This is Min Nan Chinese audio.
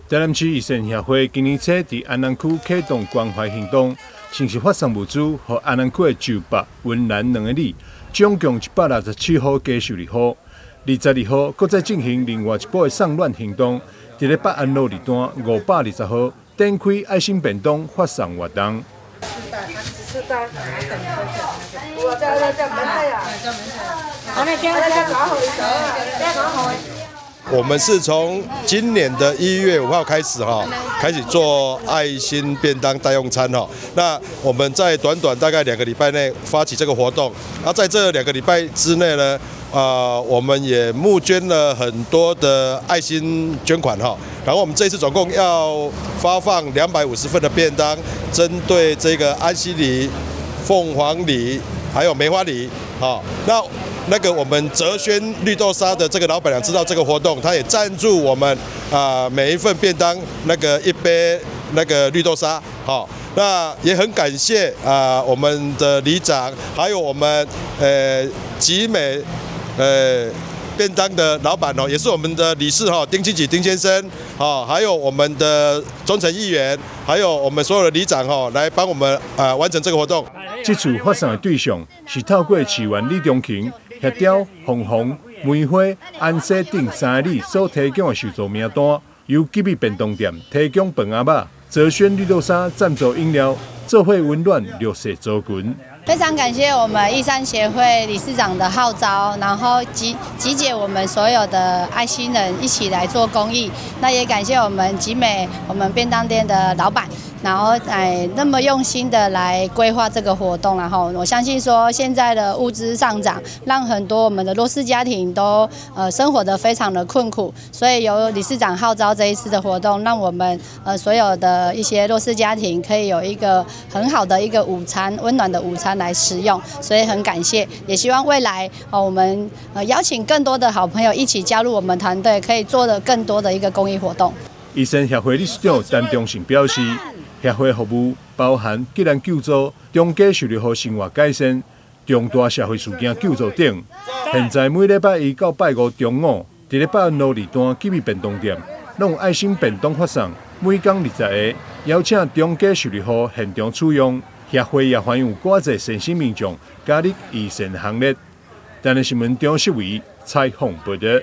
台南市義善協會今年初佇安南區啟動關懷行動，先是發送物資予安南區的舊北、雲南兩個里，總共167戶低收入戶。22號，閣再進行另外一波的送暖行動，佇咧北安路二段520號展開愛心便當發送活動。我們是從今年的1月5號開始哈，開始做愛心便當代用餐哈。那我們在短短大概2個禮拜內發起這個活動，那在這2個禮拜之內呢，我們也募捐了很多的愛心捐款哈。然後我們這次總共要發放250份的便當，針對這個安溪里、鳳凰里還有梅花里，好，那個我們澤軒綠豆沙的這個老闆娘知道這個活動，她也贊助我們啊每一份便當那個一杯那個綠豆沙，好，那也很感謝啊我們的里長，還有我們集美便當的老闆哦，也是我們的理事哈丁清吉丁先生，好，還有我們的中誠議員，還有我們所有的里長哈，來幫我們啊完成這個活動。這次發送的對象是透過市議員李中勤協調鳳凰、梅花、安溪等三个里所提供的受助名單，由集美便當店提供飯仔肉、澤軒綠豆沙贊助飲料，做伙溫暖弱勢族群。非常感謝我們義善協會理事長的號召，然後集結我們所有的愛心人一起來做公益。那也感謝我們集美我們便當店的老闆，然後那麼用心的來規劃這個活動。然後我相信說現在的物資上漲，讓很多我們的弱勢家庭都生活得非常的困苦，所以由理事長號召這一次的活動，讓我們所有的一些弱勢家庭可以有一個很好的一個午餐，溫暖的午餐來食用，所以很感謝，也希望未來我們邀請更多的好朋友一起加入我們團隊，可以做的更多的一個公益活動。義善協會理事長陳忠信表示，協會服務包含急難救助、中低收入戶生活改善、重大社會事件救助等。現在每禮拜一到拜五中午，佇咧北安路二段集美便當店，攏有愛心便當發送，每工20個，邀請中低收入戶現場取用。協會也歡迎有閣濟善心民眾加入義善行列。台南新聞張世維採訪報道。